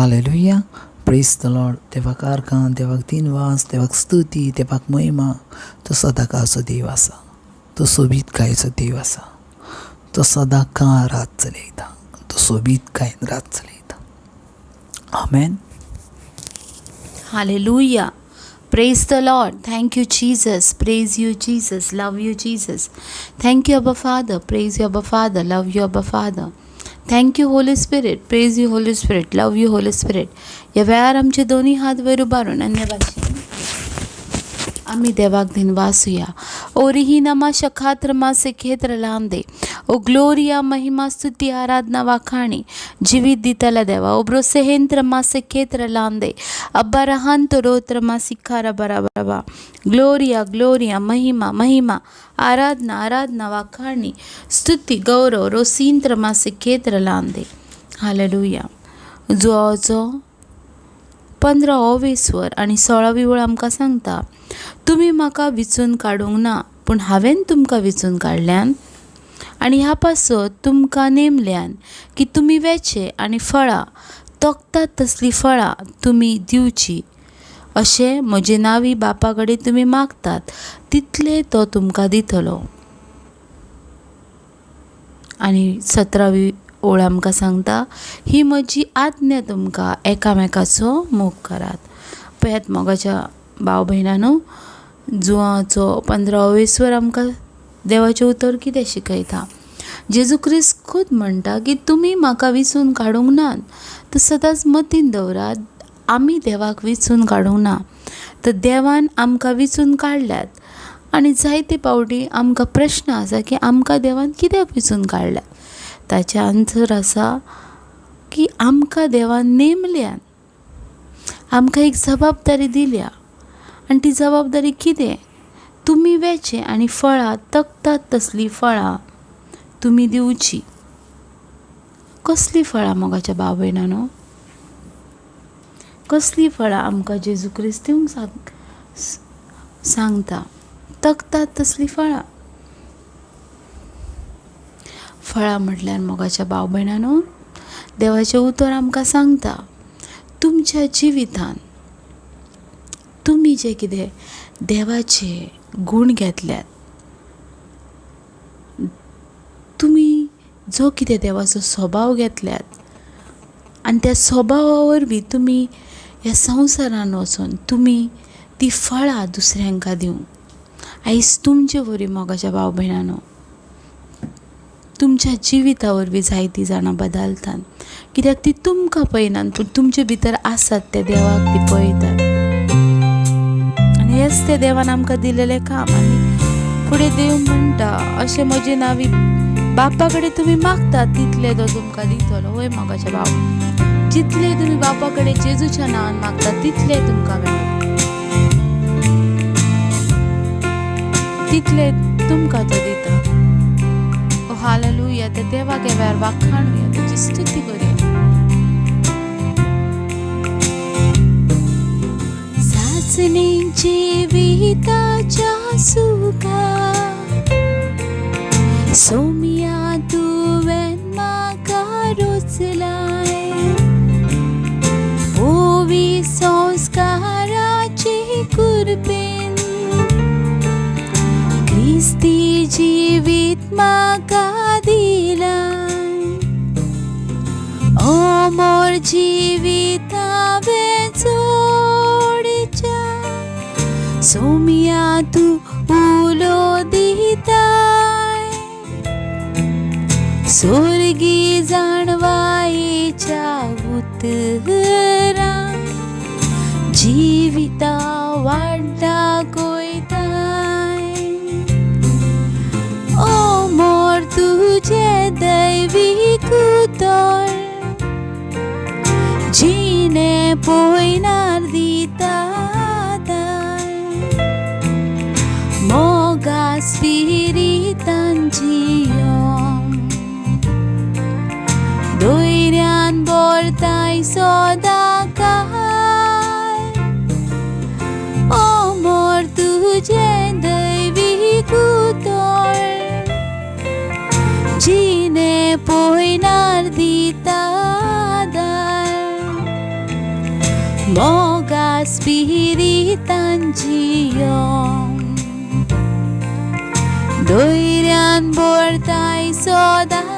Hallelujah, प्रेज the Lord. देवाक आर्गां, देवाक दिनवास, देवाक स्तुती, देवाक महिमा. तो सदांकाळचो देव आसा, तो सोबीतकायेचो देव आसा, तो सदांकाळ रात चलयता, तो सोबीतकायेन रात चलयता. आमेन. Hallelujah. Praise the Lord. Thank you, Jesus. Praise you, Jesus. Love you, Jesus. Thank you, Abba Father. Praise you, Abba Father. Love you, Abba Father. Thank you, Holy Spirit. Praise you, Holy Spirit. Love you, Holy Spirit. ह्या वेळार आमचे दोनी हात वयर उबारून अन्य भाशेन आमी देवाक दिनवासुया. ओरिही नमा शखात्र मा सेखेत्र लांदे. ओ ग्लोरिया, महिमा, स्तुती, आराधना, वाखाणी जिवीत दितल्या देवा. ओ ब्रोसेहेंत्र मा सेखेत्र लांदे. अब्बा रहांत रोत्र मा सिखारा बराबरा. ग्लोरिया, ग्लोरिया, महिमा, महिमा, आराधना, आराधना, वाखाणी, स्तुती, गौरव. रोसिंत्र मा सेखेत्र लांदे. हालेलुया. जुवाचो 15 वेस्वर आनी 16वी वळ आमकां सांगता, तुमी म्हाका विचून काडूंक ना, पूण हांवें तुमकां विचून काडल्यान आनी ह्या पासत तुमकां नेमल्यान की तुमी वेचे आनी फळां तोखतात तसलीं फळां तुमी दिवची. अशें म्हजे नांवी बापा कडेन तुमी मागतात तितलें तो तुमकां दितलो. आनी 17वी ओळ आमकां सांगता, ही म्हजी आज्ञा तुमकां, एकामेकाचो मोग करात. पळयात मोगाच्या भाव भयणांनो, जुवाचो 15 वेस्वर आमकां देवाचें उतर कितें शिकयता. जेजू क्रिस्त खुद म्हणटा की तुमी म्हाका विचून काडूंक नात. तर सदांच मतीन दवरात, आमी देवाक विचून काडूंक ना, तर देवान आमकां विचून काडल्यात. आनी जायते पावटी आमकां प्रश्न आसा की आमकां देवान कित्याक विचून काडल्यात. ताचें आन्सर आसा की आमकां देवान नेमल्यान, आमकां एक जबाबदारी दिल्या. आनी ती जबाबदारी कितें? तुमी वेचें आनी फळां तकतात तसलीं फळां तुमी दिवची. कसलीं फळां मोगाच्या भाव भयणांनो? कसलीं फळां आमकां जेजू क्रिस्त दिवंक सांगता? तकतात तसलीं फळां. फळां म्हटल्यार मोगाच्या भाव भयणांनो, देवाचें उतर आमकां सांगता, तुमच्या जिवितान तुमी जे कितें देवाचे गूण घेतल्यात, तुमी जो कितें देवाचो स्वभाव घेतल्यात आनी त्या स्वभावा वरवीं तुमी ह्या संवसारान वचून तुमी ती फळां दुसऱ्यांका दिवंक. आयज तुमचे वरवीं मोगाच्या भाव भयणांनो, तुमच्या जिविता वरवीं जायतीं जाणां बदलतात. कित्याक ती तुमकां पळयनात, पूण तुमचे भितर आसात त्या देवाक ती पळयतात. आनी हेंच त्या देवान आमकां दिलेलें काम. आनी फुडें देव म्हणटा, अशें म्हजे नांवी बापा कडेन तुमी मागतात तितलें तो तुमकां दितलो. वय मोगाच्या भाव, जितलें तुमी बापा कडेन जेजूच्या नांवान मागतात तितलें तुमकां मेळटा, तितलें तुमकां तो दिता. ओ हालेलुया. त्या देवाक ह्या वेळार वाखाणुया, ताची स्तुती करुया. सासणी जिविताच्या सुखा सोम्या तुवें म्हाका रोचलाय, ओवी संस्काराची कुरपेन क्रिस्ती जिवीत म्हाका दिलाय. अमर जिवितावें जोडच्या सोम्या तूं उलो दिताय, स्वर्गी जाणवायेच्या उतरां जिविता वाडटा कोयताय. ओ मोर तुजें दैवीक उतर जिणे पयनार दिता, मोगा स्पिरितान जियोंक धैर्यान बोरताय सदांकाळ. ओ मोर तुजें दैवीक उतर जिणे पयनार दिता आदार. मोगा स्पिरितान जियोंक धैर्यान भरताय सदांकाळ.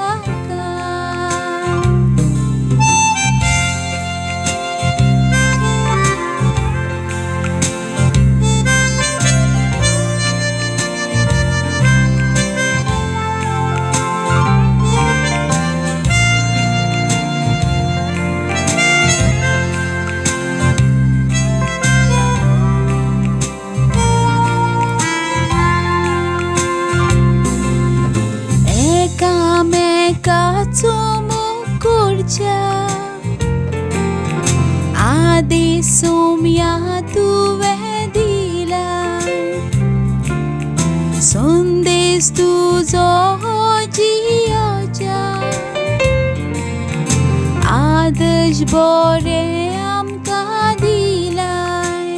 एकामेका चुमूक करच्या आदेश सोम्या तुवें दिला, संदेश तुजो जियोच्या आदर्श बरें आमकां दिलाय.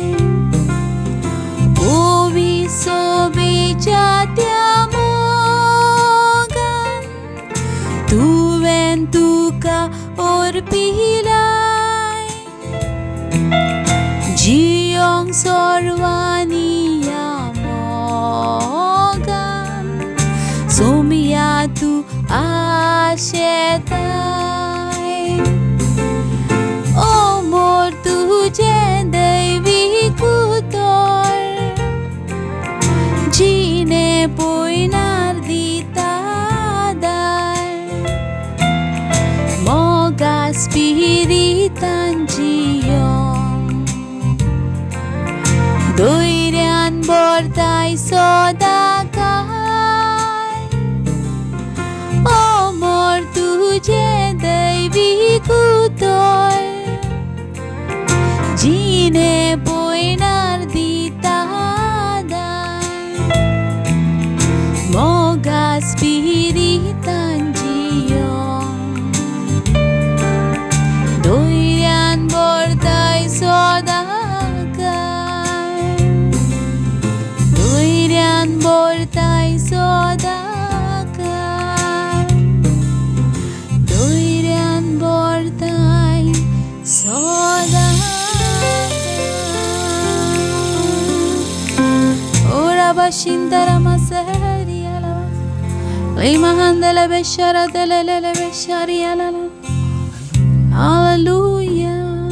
ओवी सोबेच्या त्या मोगान तुवें तुका अर्पिलाय, जियोंक सर्वांनी ह्या मोगान सोम्या तूं आशेताय. ओ मोर तुजें दैवीक उतर जिणे पयणार दिता आदार, मोगा स्पिरितान जियोंक धैर्यान भरताय सदांकाळ. ओ मोर तुजें दैवीक उतर जिणे पयणार दिता आदार, मोगा स्पिरितान जियोंक धैर्यान भरताय सदांकाळ, धैर्यान भरताय सदांकाळ, धैर्यान भरताय सदांकाळ. Ora bashindara maseri ala Rimahandele beshara delelele beshari ala. Hallelujah.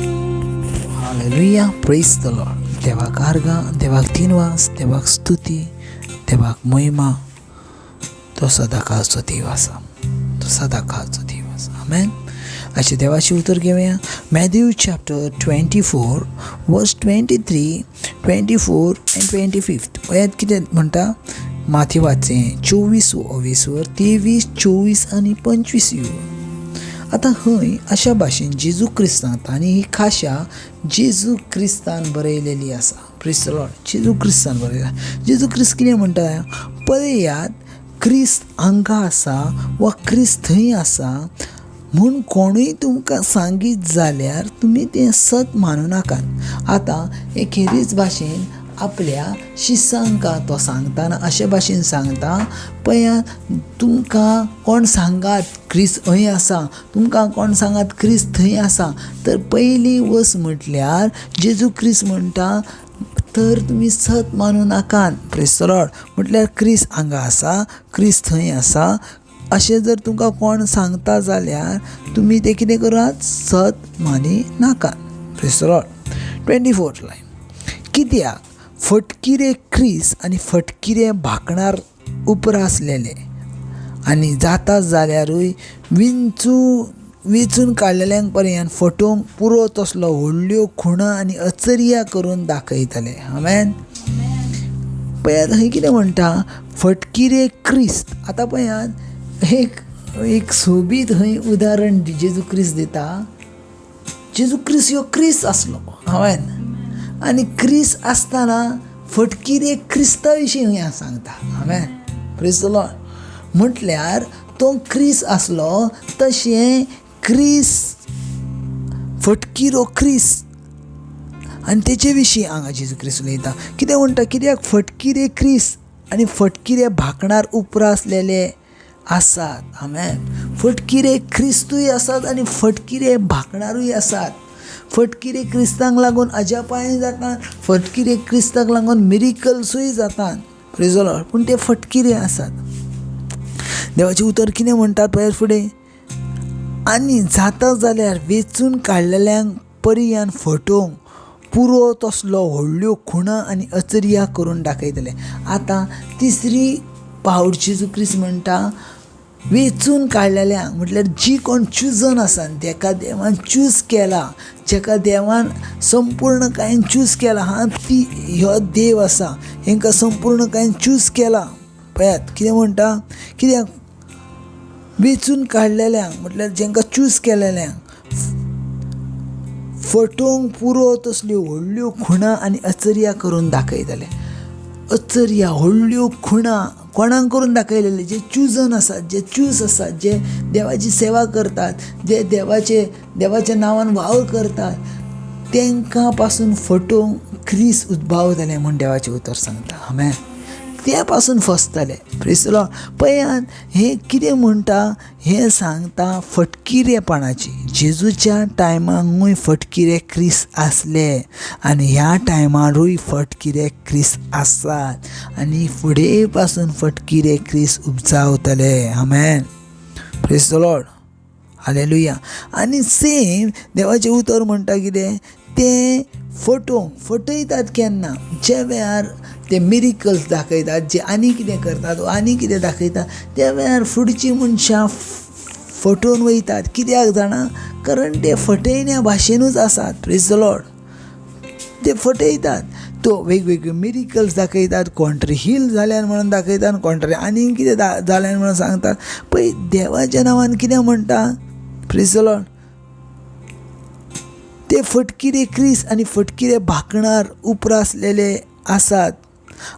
Hallelujah, praise the Lord. देवाक आर्गां, देवाक दिनवास, देवाक स्तुती, देवाक महिमा. तो सदांकाळचो देव आसा, तो सदांकाळचो देव आसा. आमेन. अशें देवाचें उतर घेवया. Matthew chapter 24 verse 23, 24 and 25. पळयात कितें म्हणटा. माथेवाचें 24 वर 23, 24 आनी 25 येवं. आतां हय अशा भाशेन जेजू क्रिस्तान, आनी ही खाशा जेजू क्रिस्तान बरयलेली आसा. प्रेज the Lord. जेजू क्रिस्तान बरयला. जेजू क्रिस्त कितें म्हणटा, पळयात क्रिस्त हांगा आसा वा क्रिस्त थंय आसा म्हूण कोणूय तुमकां सांगीत जाल्यार तुमी तें सत मानूं नाकात. आतां हे खेरीज भाशेन आपल्या शिसांकां तो सांगतना अशे भाशेन सांगता, पळयात तुमकां कोण सांगात क्रिस्त हय आसा, तुमकां कोण सांगात क्रिस्त थंय आसा, तर पयली वस्त म्हटल्यार जेजू क्रिस्त म्हणटा तर तुमी सत मानूं नाकात. प्रेज the Lord. म्हटल्यार क्रिस्त हांगा आसा, क्रिस्त थंय आसा अशें जर तुमकां कोण सांगता जाल्यार तुमी तें कितें करात, सत मानी नाकात. Praise the Lord. 24 line, कित्याक फटकिरे क्रिस्त आनी फटकिरे भाकणार उपरासलेले आनी जाता जाल्यारूय विंचून काडलेल्यांक पर्यंत फटोवंक पुरो तसलो व्हडल्यो खुणा आनी अचर्या करून दाखयतले. आमेन. पळयात हय कितें म्हणटा, फटकिरे क्रिस्त. आतां पळयात एक एक सोबीत हय उदाहरण जेजू क्रिस्त दिता. जेजू क्रिस्त ह्यो क्रिस्त आसलो. आमेन. आनी क्रिस्त आसतना फटकिरे क्रिस्ता विशीं हय सांगता. आमेन. Praise the Lord. म्हटल्यार तो क्रिस्त आसलो तशें क्रिस्त फटकिरो क्रिस्त आनी तेचे विशीं हांगा जेजू क्रिस्त उलयता. कितें म्हणटा, कित्याक फटकिरे क्रिस्त आनी फटकिरे भाकणार उपरासलेले आसात. आमेन. फटकिरे क्रिस्तूय आसात आनी फटकिरे भाकणारूय आसात. फटकिरे क्रिस्तांक लागून अजापांय जातात, फटकिरे क्रिस्ताक लागून मिरिकल्सूय जातात. प्रेज the Lord. पूण ते फटकिरे आसात. देवाचें उतर कितें म्हणटात पळयात फुडें, आनी जाता जाल्यार वेंचून काडलेल्यांक पर्यान फटोवंक पुरो तसलो व्हडल्यो खुणा आनी अचर्या करून दाखयतले. आतां तिसरी पावट जेजू क्रिस्त म्हणटा वेंचून काडलेल्यांक, म्हटल्यार जी कोण चुजन आसा, तेका देवान चूज केला, जेका देवान संपूर्णकायेन चूज केला, हा ती ह्यो देव आसा, हेंकां संपूर्णकायेन चूज केला. पळयात कितें म्हणटा, कित्याक वेंचून काडलेल्यांक म्हटल्यार जेंकां चूज केलेल्यांक फटोवंक पुरो तसल्यो व्हडल्यो खुणा आनी अचर्या करून दाखयतले. अचर्या, व्हडल्यो खुणा कोणाक करून दाखयलेले? जे चुजन आसात, जे चूज आसात, जे देवाची सेवा करतात, जे देवाच्या नांवान वावर करतात, तेंकां पासून फटोवंक क्रिस्त उद्भाव जालें म्हूण देवाचें उतर सांगता. आमेन. ते पासून फसतले. प्रेज the Lord. पळयात हें कितें म्हणटा, हें सांगता फटकिरेपणाची. जेजूच्या टायमांकूय फटकिरे क्रिस्त आसले आनी ह्या टायमारूय फटकिरे क्रिस्त आसात आनी फुडें पासून फटकिरे क्रिस्त उपजावतले. आमेन. Praise the Lord. हालेलुया. आनी सेम देवाचें उतर म्हणटा कितें, तें फटोवंक फटयतात केन्ना, ज्या वेळार ते मिरिकल्स दाखयतात, जे आनी कितें करतात आनी कितें दाखयतात, त्या वेळार फुडचीं मनशां फटोवन वयतात. कित्याक जाणा? कारण ते फटयण्या भाशेनूच आसात. प्रेज the Lord. ते फटयतात. तो वेगवेगळे मिरिकल्स दाखयतात, कोण तरी हील जाल्यान म्हणून दाखयतात, कोण तरी आनी कितें जाल्यान म्हणून सांगतात. पळय देवाच्या नांवान कितें म्हणटा. प्रेज the Lord. ते फटकिरे क्रिस्त आनी फटकिरे भाकणार उपरासलेले आसात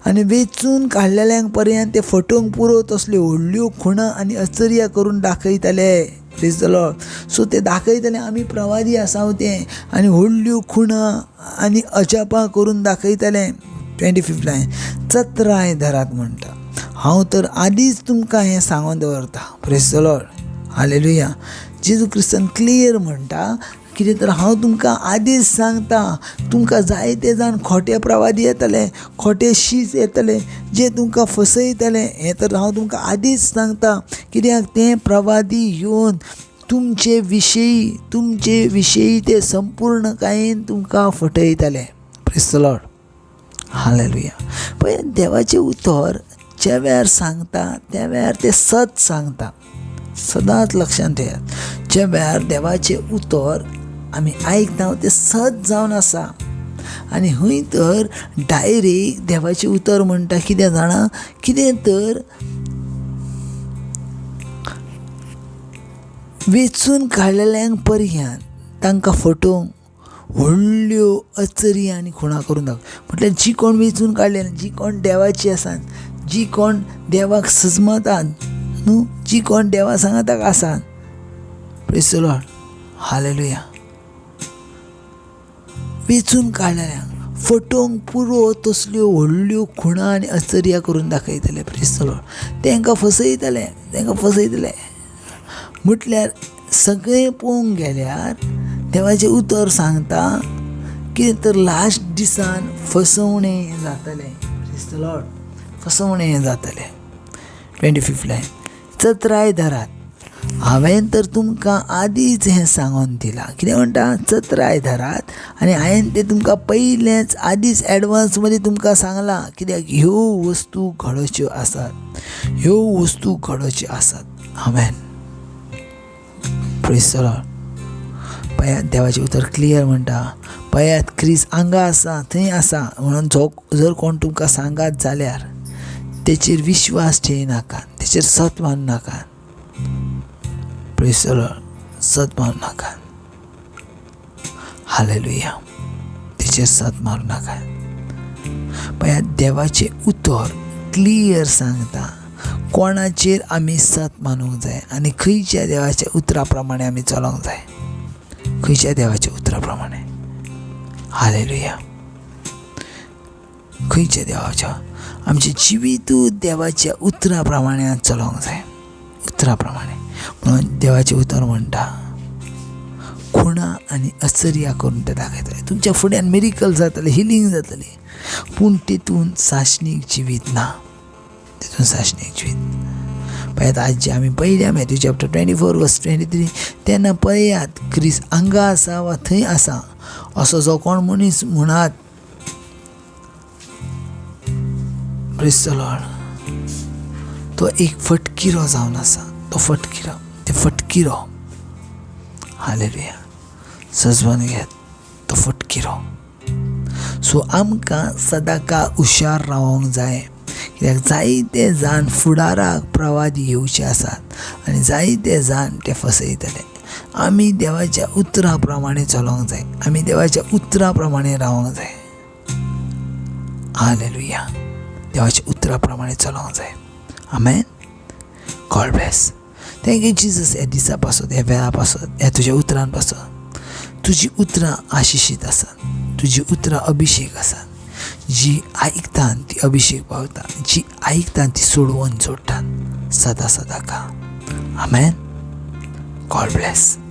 आनी वेंचून काडलेल्यांक पर्यंत ते फटोवंक पुरो तसल्यो व्हडल्यो खुणा आनी अचर्या करून दाखयतले. प्रेज the Lord. सो ते दाखयतले आमी प्रवादी आसा ते, आनी व्हडल्यो खुणा आनी अजापां करून दाखयतले. 25 लायन चत्राय धरात म्हणटा, हांव तर आदींच तुमकां हें सांगून दवरता. Praise the Lord. हालेलुया. जेजू क्रिस्तान क्लियर म्हणटा कितें तर हांव तुमकां आदींच सांगता, तुमकां जायते जाण खोटे प्रवादी येतले, खोटे शीस येतले, जे तुमकां फसयतले. हें तर हांव तुमकां आदींच सांगता, कित्याक ते प्रवादी येवन तुमचे विशयी ते संपूर्णकायेन तुमकां फटयतले. Praise the Lord. हालेलुया. पळय देवाचें उतर ज्या वेळार सांगता त्या वेळार तें सत सांगता. सदांच लक्षांत ठेयात, ज्या वेळार देवाचें उतर आमी आयकता तें सत जावन आसा. आनी हूंय तर डायरेक्ट देवाचें उतर म्हणटा कितें जाणा, कितें तर वेंचून काडलेल्यांक पर्यान तांकां फटोवंक व्हडल्यो अचरी आनी खुणा करून दाखय. म्हटल्यार जी कोण वेंचून काडले, जी कोण देवाची आसात, जी कोण देवाक सजमतात न्हू, जी कोण देवा सांगाताक आसात. Praise the Lord. हालेलुया. वेंचून काडलेल्यांक फटोवंक पुरो तसल्यो व्हडल्यो खुणा आनी अचर्या करून दाखयतले. प्रेज the Lord. तेंकां फसयतले, तेंकां फसयतले. म्हटल्यार सगळें पळोवंक गेल्यार देवाचें उतर सांगता कितें तर लास्ट दिसान फसवणें जातलें. Praise the Lord. फसवणें जातलें. 25 लायन चत्राय धरात, हांवें तर तुमकां आदींच हें सांगून दिलां. कितें म्हणटा, चत्राय धरात आनी हांवें तें तुमकां पयलेंच आदींच एडवांस मदीं तुमकां सांगलां, कित्याक ह्यो वस्तू घडोवच्यो आसात, ह्यो वस्तू घडोवच्यो आसात. आमेन. Praise the Lord. पळयात देवाचें उतर क्लियर म्हणटा, पळयात क्रिस्त हांगा आसा, थंय आसा म्हणून जो जर कोण तुमकां सांगात जाल्यार तेचेर विश्वास ठेयनाकात, तेचेर सत मानू नाकात. Praise the Lord. सत मारू नाकात. हालेलुया. तेचेर सत मारू नाकात. पळयात देवाचें उतर क्लियर सांगता कोणाचेर आमी सत मानूंक जाय आनी खंयच्या देवाच्या उतरा प्रमाणे आमी चलोंक जाय, खंयच्या देवाच्या उतरा प्रमाणे. हालेलुया. खंयच्या देवाच्या, आमचें जिवीतूय देवाच्या उतरा प्रमाणे चलोवंक जाय, उतरा प्रमाणे. म्हणून देवाचें उतर म्हणटा खुणा आनी अचर्या करून ते दाखयतले. तुमच्या फुड्यान मिरिकल जातले, हिलींग जातली, पूण तितून सासणीक जिवीत ना, तितून सासणीक जिवीत. पळयात आज जे आमी पळयल्या Matthew chapter 24 verse 23, तेन्ना पळयात क्रिस हांगा आसा वा थंय आसा असो जो कोण मनीस म्हणात, प्रेज the Lord, तो एक फटकिरो जावन आसा. तो फटकिरो, ते फटकिरो. हालेलुया. सजवन घेत तो फटकिरो. सो आमकां सदांकाळ हुशार रावोंक जाय, कित्याक जायते जाण फुडाराक प्रवादी येवचे आसात आनी जायते जाण ते फसयतले. आमी देवाच्या उतरा प्रमाणे चलोवंक जाय, आमी देवाच्या उतरा प्रमाणे रावोंक जाय. हालेलुया. देवाच्या उतरा प्रमाणे चलोवंक जाय. आमेन. God bless. Thank you Jesus. ह्या दिसा पासत, ह्या वेळा पासत, ह्या तुज्या उतरान पासत. तुजी उतरां आशिशीत आसात, तुजी उतरां अभिशेक आसात. जी आयकतात ती अभिशेक पावता, जी आयकतात ती सोडवून सोडटात सदां सदां का. आमेन. God bless.